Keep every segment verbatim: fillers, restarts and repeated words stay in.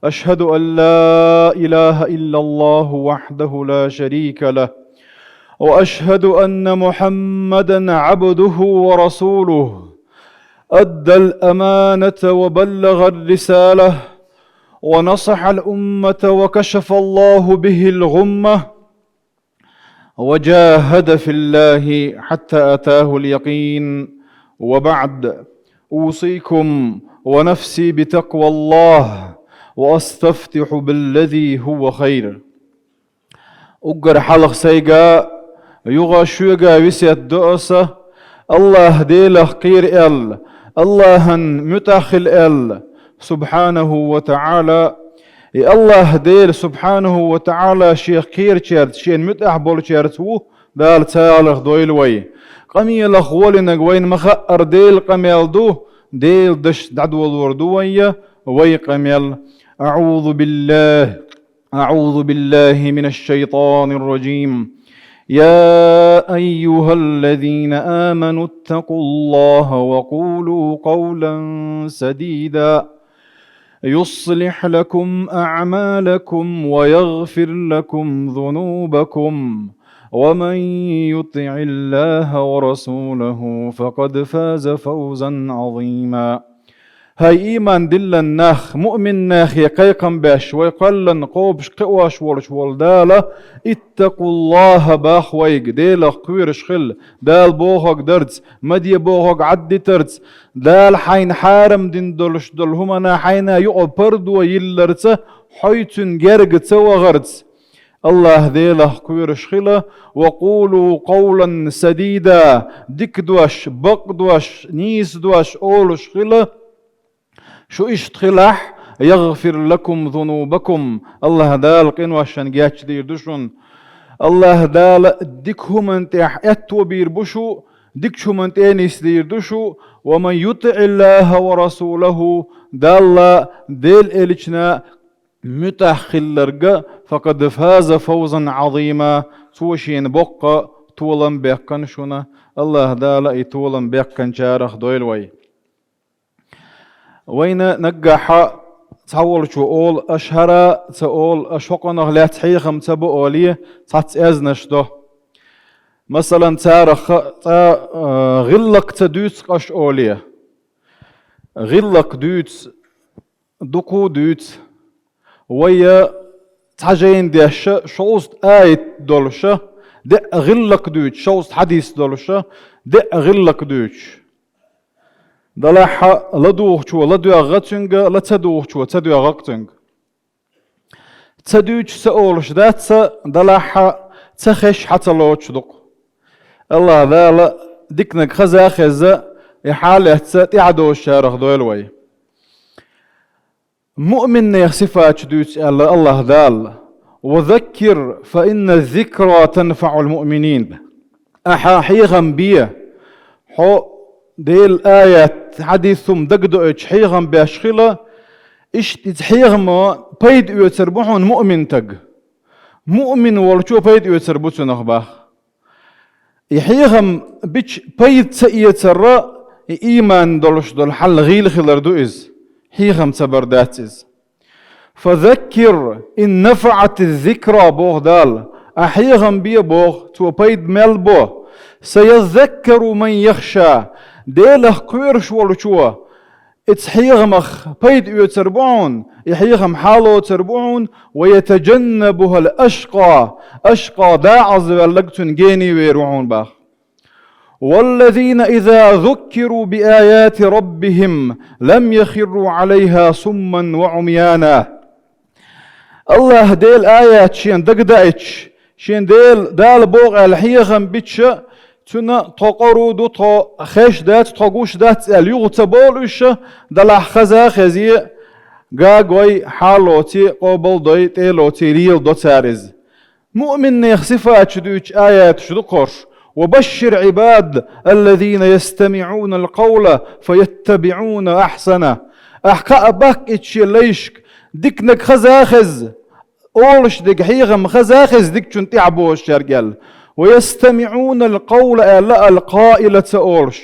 أشهد أن لا إله إلا الله وحده لا شريك له، وأشهد أن محمدا عبده ورسوله، أدى الأمانة وبلغ الرسالة، ونصح الأمة وكشف الله به الغمة، وجاهد في الله حتى أتاه اليقين. وبعد، أوصيكم ونفسي بتقوى الله، وأستفتح بالذي هو خير. Уггар хьалха сайга, юха шуьга весет до аса, АллахӀ Делах кхера аьлла, АллахӀан муьтӀахь хила аьлла, субхьанаху ва таӀала. И АллахӀ Дела, субхьанаху ва таӀала, шех кхерачаьрца, шена муьтӀахь болчаьрца ву, Дала царах дойла вай. Къамелах волинарг вайна ма хаъара Делан къамел ду, Делан дашца дӀадолор ду вай, вай къамел. أعوذ بالله أعوذ بالله من الشيطان الرجيم. يا أيها الذين آمنوا اتقوا الله وقولوا قولا سديدا يصلح لكم أعمالكم ويغفر لكم ذنوبكم ومن يطع الله ورسوله فقد فاز فوزا عظيما. ХӀай ийман диллина нах, муъмин нахе кхайкхам беш, вай кхоьллина кхобуш кхиош волуш волу Дала, иттакъуллахӀа боху вайга, Делах кхоьруш хила, Дала бохург дарца, ма де бохург Ӏаддитарца, Дала хьайна хьарам дина долуш долу хӀуманна хьайна юкъа пардо йилларца, хьо цуьнан герга ца вахарца. АллахӀ Делах кхоьруш хила, ва къулу къовлан садида, дика дош, бакъ дош, нийса дош олуш хила. Шу иштта хилахь, ягъфир лакум зунубакум, АллахӀ Дала къиношна гечдийр ду шуна. АллахӀ Дала дика хӀуманна тӀехь аьтто бийр бу шу, дикачу хӀуманна тӀе а нисдийр ду шу, ва ман ютиӀиллахӀа ва расулахӀу, Далла, Делан элчанна муьтӀахь хилларг, факъад фаза фавзан Ӏазима, цо шена боккха толам баьккхина шуна, АллахӀ Дала и толам баьккхинчарах дойла вай. Вайна наггахь цхьаволчо олу, аша хӀара ца олу, аша хӀокхунах лаьцна хьехам ца бо олий, цхьацца аьзнаш до. Масалан, царах цкъа, а, гӀиллакх ца дуьйцу аша олий. ГӀиллакх дуьйцу, дукха дуьйцу. Вай цхьа жайна дешна, шовзткъа аят долуша, деа гӀиллакх дуьйцу, шовзткъа хьадис долуша, деа гӀиллакх дуьйцу. Делахь ладугӀучо ладоьгӀу цуьнга, ла ца дугӀучо ца доьгӀу цуьнга. Ца дуьйцуш ца олуш дац, делахь ца хезаш хьа ца лоцуш ду-кх. АллахӀ Дала диканиг хаза а хезна, и хьал эцна тӀаьхьадозучарах дойла вай. Муъминех сифаташ дуьйцу аьлла АллахӀ Дала: «Ва заккир, фа инна зикра танфаӀул муъминин». Ахьа хьехам бе, хьо Делан аят, хьадис хӀума дагадоуьйтуш хьехам беш хила, иштта иза хьехамо пайда оьцур бу хьуна муъмин стаг. Муъмин волчо пайда оьцур бу цунах боху. И хьехам бича пайда ца эцарра, и ийман долуш долу хьал гӀийла хилар ду иза. Хьехам ца бар дац иза. «Фазаккир, ин нафаӀати зикра», боху Дала. Ахьа хьехам бе боху, цо пайда мел бо. «Саяззаккару ман яхша», Делах кхоьруш волчо, иза хьехамах пайда оьцур бу хьуна, и хьехам хьалоцур бу хьуна, «ва ятажаннабухал ашкъа», ашкъа дакъазаваьлларг цуьнан гений вер ву хьуна боху. «Валлазина иза зуккиру би аяти раббихим лам яхирру Ӏалайха сумман ва Ӏумяна». АллахӀ Делан аят шена дагадаийтуш, шена Дела, Дала боху аьлла хьехам бича, цуьнан тхо къора ду, тхо хезаш дац, тхо гуш дац аьлла юха ца болу уьш, делахь хаза а хезе, гагой, хьалоций, къобалдой, тӀелоций леладо цара иза. Муъминех сифаташ дуьйцу аяташ ду кхуьш: «Ва башшир Ӏибад, аллазина ястамиӀунал къавла, фаяттабиӀуна ахьсана». Ахьа кхаъ баккха иза шен лайшка, диканиг хаза а хезна, олуш дерг хьехам хаза а хезна дикачунна тӀаьхьа бозучаьрга аьлла. «Ва ястамиӀунал къавла» аьлла, ал-къаила ца олуш.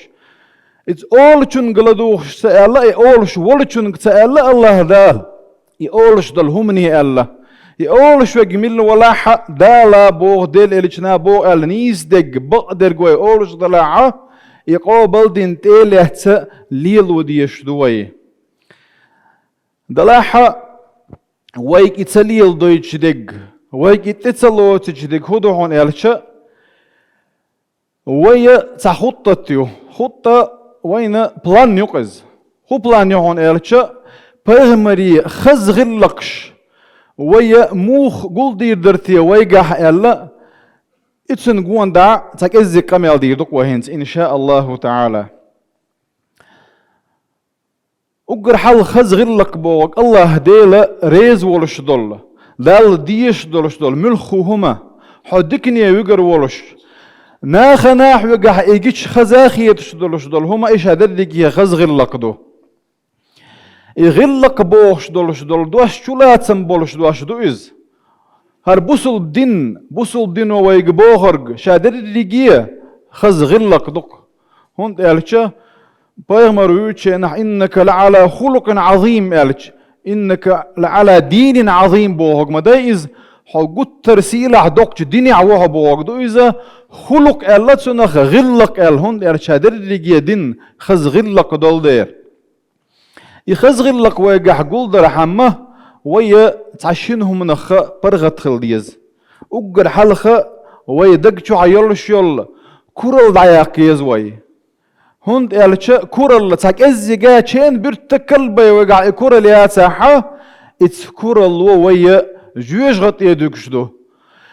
Иза олучуьнга ладугӀуш ца аьлла, и олуш волчуьнга ца аьлла АллахӀ Дала. и олуш долу хӀумане аьлла. И олуш верг милла валахь а, Дала боху, Делан элчана боху аьлла, нийса дерг, бакъдерг вай олуш далахь а, и къобалдина тӀе а лаьцна лело дезаш ду вай. Далахь а, вайга и ца леладойтуш дерг, вайга и тӀе ца лоцуш дерг хӀун ду хьуна аьлча, вай цхьа хутӀат ю. ХутӀат вайна план ю-кх иза. ХӀун план ю хьуна аьлча, пайхамаре хаза гӀиллакхаш вай муха гулдийр дара те вайгахь аьлла, и цуьнан гонахь цхьа кӀеззиг къамел дийр ду-кх вай хӀинца, ин ша Аллаху ТаӀала. Уггар хьалха хаза гӀиллакх бохург Аллаха Дела реза волуш долу, Далла дезаш долуш долу муьлхха хӀума, хьо дикане вуьгур волуш, нахана хьоьгахь и гича хаза хеташ долуш долу хӀума, и ша дерриге хаза гӀиллакх ду. И гӀиллакх бохуш долуш долу дош чулацам болуш дош ду иза. ХӀара бусулба дин, бусулба дино вайга бохург ша дерриге хаза гӀиллакх ду-кх. ХӀунда аьлча, пайхамар вуьйцучу хенахь, «Иннака лаӀала хулукъин Ӏазим», аьлча, «Иннака лаӀала динин Ӏазим» бохург ма дай иза, хьо гуттар сийлахь доккхачу динехь ву хьо бохург ду иза, хулукъ аьлла цунах, гӀиллакх аьлла, хӀунда аьлча ша дерриге дин хаза гӀиллакх долу дера. И хаза гӀиллакх вайгахь гулдархьама, вай цхьа шина хӀуманах паргӀат хила деза. Уггар хьалха вай даг чохь йолуш йолу куралла дӀаяккха еза вай. ХӀунда аьлча куралла цхьа кӀеззига чен буьртта калбай вайгахь и куралла яцахьа, и ц-, куралло вай жоьжахатӀе дуьгуш ду.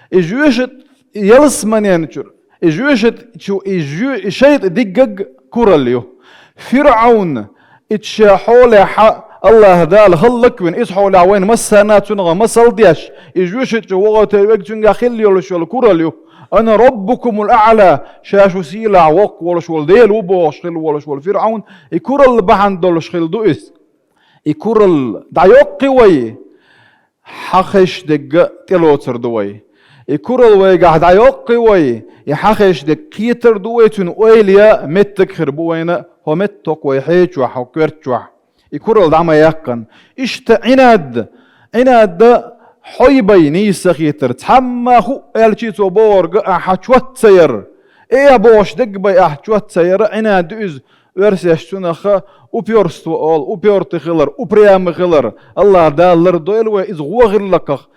И жоьжахатӀ ялсаманен чуьра, и жоьжахатӀ чу, и жо-, и шайтӀа диггаг куралла ю. ФирӀавн, и ша хьолехьа Аллаха Дала хӀаллаквина, иза хьолехь вайна массарна цунах масал деш, и жоьжахатӀ чу вогӀу тевег цуьнгахь хилла йолуш йолу куралла ю. «Ана раббукумул аӀла», ша шу сийлахь воккха волуш волу Дела ву бохуш хилла волуш волу ФирӀавн, и куралла бахьана долуш хилла ду иза. И куралла дӀайоккхи вай, хьан хезаш дерг тӀелоцур ду вай. И куралла вайгахь дӀайоккхи вай, и хьан хезаш дерг кхетар ду вай, цуьнан ойла ян меттиг хир бу вайна, хӀокху меттахь вай хье чохь, хӀокху коьрта чохь. И куралла дӀа ма яьккхина. Иштта Ӏинад, Ӏинад хьо бай нийса ца хетар, цхьамма хӀуъа аьлча цо бохург ахь чот ца яр. Э, бохуш дерг бай ахь чот ца яр, Ӏинад ду иза. Оьрсаша цунах упёрство олу, упёртый хилар, упрямый хилар. Аллаха Дала лардойла вай, иза гӀо гӀиллакхах,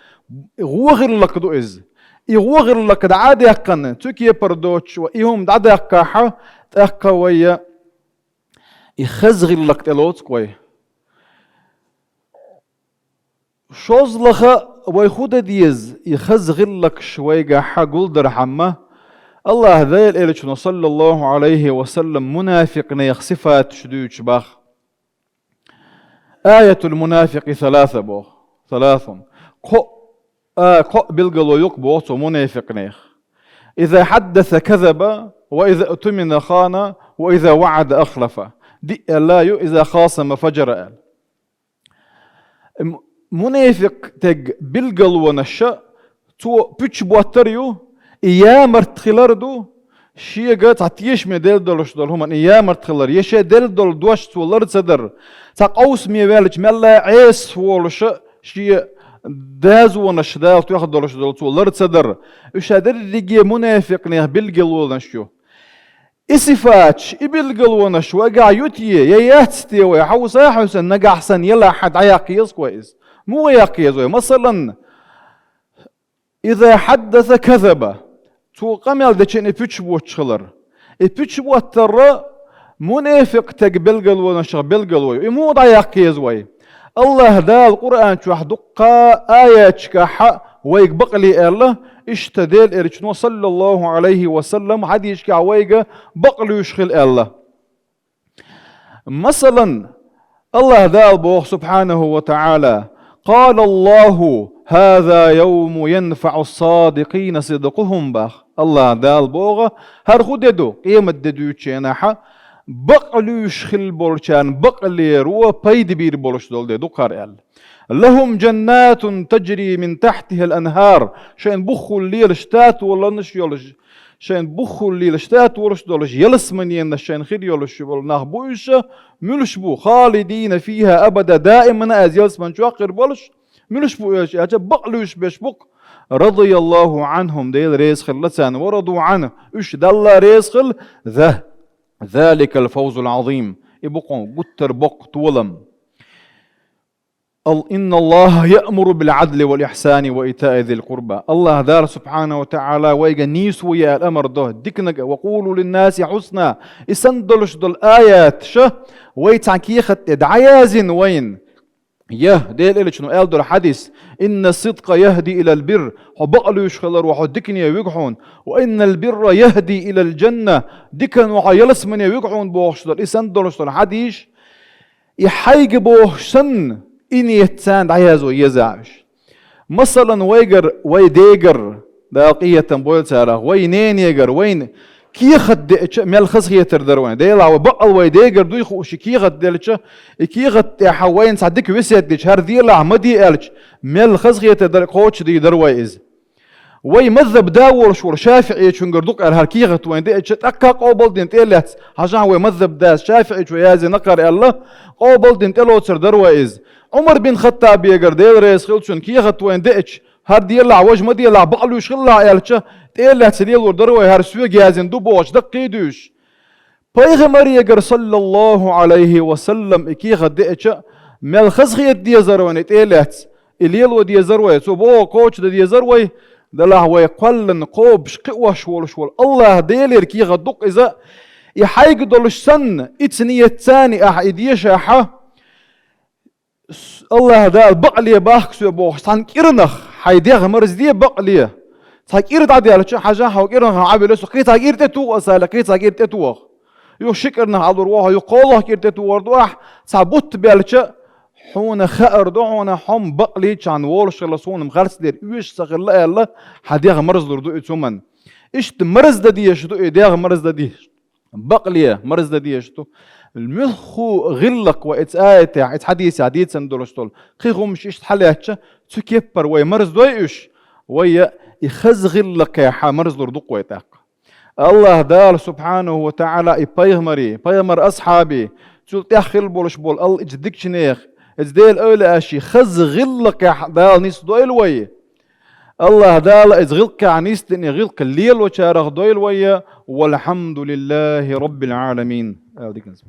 гӀо гӀиллакх ду иза. И гӀо гӀиллакх дӀа а даьккхина, цу кепара доцуш вай и хӀума дӀадаьккхахьа, тӀаккха вай и хаза гӀиллакх тӀелоцу-кх вай. ШозлагӀа вай хӀун дан деза, и хаза гӀиллакхаш вайгахьа гулдархьама, Аллаха Делан элчано, саллаллаху Ӏалайхи ва саллам, мунафикънех сифаташ дуьйцуш бах. «Аятул мунафикъи саласа», боху. Саласун. Кхо, а, кхо билгало ю-кх боху цо мунафикънех. «Иза хьаддаса казаба, ва иза утумина хана, ва иза ваӀада ахлафа». Диъ аьлла ю, «иза хасама фаджара» аьлла. М-, мунафикъ теган билгалонаша, цо пуьчча боттар ю, и ямарт хилар ду, шега цхьа тешаме делла долуш долу хӀуманна и ямарт хилар, я ше делла долу дош цо лар ца дар, цхьа къовсаме ваьллачу мелла Ӏеса волуша шен дазонаш Дала тоьхна долуш долу цо лар ца дар. Уьш ша дерриге мунафикънех билгалонаш ю. И сифаташ, и билгалонаш вайгахь ю те, я яц те вай, хьовса а хьовсийна, нагахь санна елахь хьан дӀаяккха еза-кх вай иза. Муха яккха еза вай? Масалан, «иза хьаддаса казаба». Цо къамел дечу и пуьчча боттуш хилар. И пуьчча боттарра мунафикъ теган билгалонашах билгало ю. И муха дӀаяккха еза вай? Аллаха Дала Къуръан чохь дуккха аяташкахьа вайга бакъале аьлла, иштта Делан элчано, саллаллаху Ӏалайхи ва саллам, хьадисашкахь вайга бакълуьйш хила аьлла. Масалан, Аллаха Дала боху, субхьанаху ва таӀала: «Къала Аллаху: хаза явму янфаӀу ссадикъина сидкъухум», бах. Аллаха Дала боху, хӀара хӀун де ду, къемат де дуьйцучу хенахьа, бакълуьйш хилла болчарна бакълеро пайда бийр болуш долу де ду-кх хӀара аьлла. «Лахум джаннатун таджри мин тахтихал анхар», шайна буххула лелаш татоланаш йолуш, Шайн буххул лелаш, тӀатолаш долаш, ялсаманенаш шайн хир йолаш бола нах бу уьш, муьлш бу, خالدين فيها أبدا, даимана аз ялсаман чохь хир болаш, муьлш бу уьш аьлча, бакълуьйш беш бу-кх, رضي الله عنهم, Дела реза хилла царна, ورضوا عنه, уьш Далла реза хилла, ذلك الفوز العظيم, и бу-кх гуттар боккха толам. إن الله يأمر بالعدل والإحسان وإيتاء ذي القربى. АллахӀ Дала سبحانه وتعالى вайга нийсо яла амар до, диканиг, وقولوا للناس حسنا. И санна долаш дола аяташ вай цхьан кехат тӀе дӀаяздина вайна. Я, Дела элчано аьлла долу хьадис: إن الصدق يهدي إلى البر. Хьо бакълуьйш хилар ву хьо дикане вуьгу хьуна. وإن البر يهدي إلى الجنة. Дикан ву хьо ялсамане вуьгу хьуна бохуш долу, и санна долуш долу хьадис. И хьайга бохуш санна, и нийят царна дӀаязо еза уьш. Масалан, вайгара, вай дегара, Дала къинхетам бойла царах, вай ненегара, вайна кехат деача, мел хазахетар дара вайна. Делахь вай бакъал вай дегара дуй хууш и кехат делча, и кехат тӀехь вайна цхьа дика весет дича, хӀара делахь ма де аьлча, мел хазахетар дара, кхочушдийр дара вай иза. Вай мазхӀаб да волуш волу ШафиӀичуьнгара ду-кх аьлла хӀара кехат вайна деача, тӀаккха къобалдина тӀе а лаьцна, хьажахь вай мазхӀаб дас ШафиӀичо яздина-кх хӀара аьлла, къобалдина тӀелоцур дара вай иза. Ӏумар бин Хаттабегара, Дела реза хила цунна, кехат вайна деача, хӀара делахь, важа ма делахь, бакълуьйш хилалахь аьлча, тӀе а лаьцна лелор дара вай, хӀара соьга яздина ду бохуш, даккхий дуьйш. Пайхамарегара, صلى الله عليه وسلم, и кехат деача, мел хазахета дезара вайна и тӀе а лаьцна, и лело дезара вай, цо боху кхочушдан дезара вай, делахь вай кхоьллина кхобуш кхиош волуш волу АллахӀ Делера кехат ду-кх иза, и хьайга долуш санна, и ца нийят царна ахь и дешахь, АллахӀ Дала бакъле боху-кх соьга бохуш, цхьана кӀирнах хьайн дегӀ марзде бакъле. Цхьа кӀира дӀадаьлча, хьажахь хьо кӀирнах Ӏа велла со, кхин цхьа кӀира тӀетоха аса аьлла, кхин цхьа кӀира тӀетоха. Юха ши кӀирнах Ӏалур ву хьо, юха кхоалгӀа кӀира тӀетохур ду ахь, цхьа бутт баьлча, хьуна хаар ду хьуна, хьо-м бакълий чхьана волуш хилла, суна-м харц дерг оьшуш ца хилла аьлла, хьан дегӀ марзлур ду и цу хӀуманна. Иштта марздан дезаш ду и дегӀ, марздан дезаш. Бакъле марздан дезаш ду. Муьлхха гӀиллакх вай оцу аятехь, оцу хьадисехь дийцина долуш долу кхин хӀумнаш иштта хьалаьцча, цу кеппара вай марздой уьш, вай и хаза гӀиллакхехь марзлур ду-кх вай тӀаккха. АллахӀ Дала, سبحانه وتعالى, и пайхамарий, пайхамар асхьабий, цул тӀаьхьа хилла болуш болу АллахӀ, иза дикачу нехан, иза Делан эвлаяаший хаза гӀиллакхехь Дала нисдойла вай. АллахӀ Дала иза гӀиллакхехь нисдина, и гӀиллакх лелочарах дойла вай. والحمد لله رب العالمين. Ала диканца.